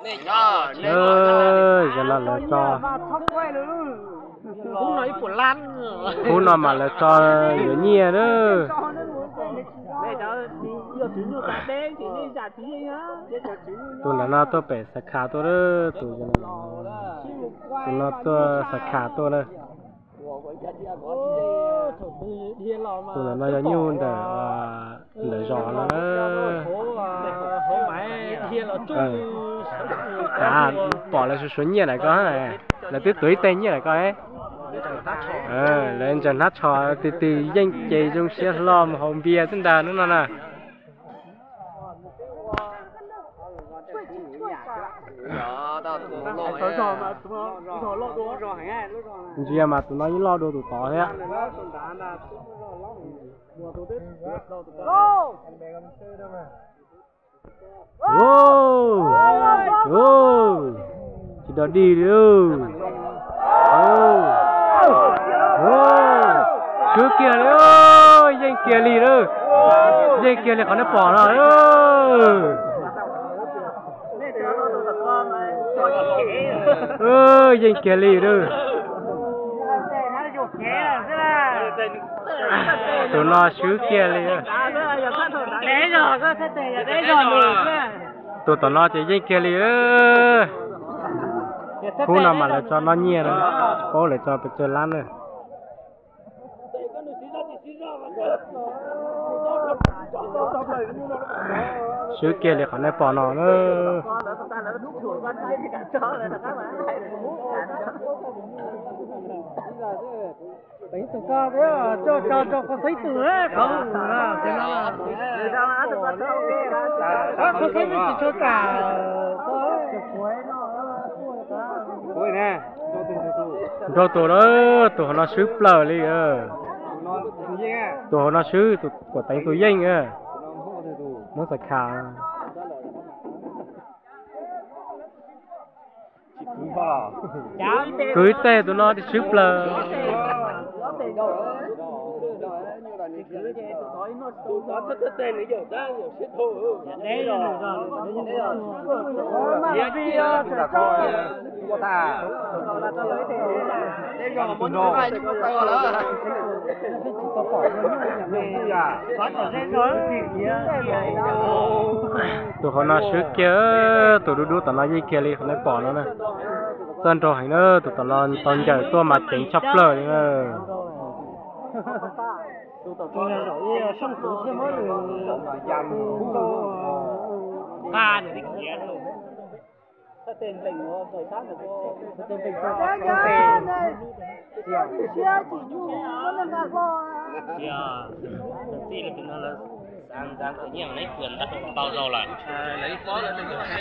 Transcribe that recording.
Zaum no lawv tso, hnub no mas lawv tso yuav nyiaj na. Tus ntawm no tuaj pem xav khas tuaj, tus, tus no tuaj xav khas tuaj na. Tus ntawm no yog nyuj ntawm, ntawm zos no na. Pom lawv suav suav nyiaj ntawm ko, lawv twb tuav ib teg nyiaj ntawm ko. Lawv ntsaws hnab tsho, tig tig yeej ces zoo siab hlo mus haus npias xwb ntag hnub no na. Ntsia mas tus no yeej loj dua tus tod thiab. Tsis dog dig li. Swb kiag li, yeej kiag li lawm. Yeej kiag li qhov nej pom no. Yeej kiag li lawm. Tus no swb kiag li. Tus tom no ces yeej kiag li. Hnub no mas lawv tso noj nyiaj na, tsis paub lawv tso pes tsawg lab na. Swb kiag li qhov nej pom no na. Nrau tus na, tus hauv no swb plaws li. Tus hauv no swb, tus kuam teev tus yeej. Hmoob xav khas. Kwv ib teg tus no swb plaws. Tus hauv no swb kiag, tus dub dub tom no yeej kiag li qhov nej pom no na. Txawj nraug heev na, tus tom no tau ncaws tuaj mas ceev tshaj plaws li na.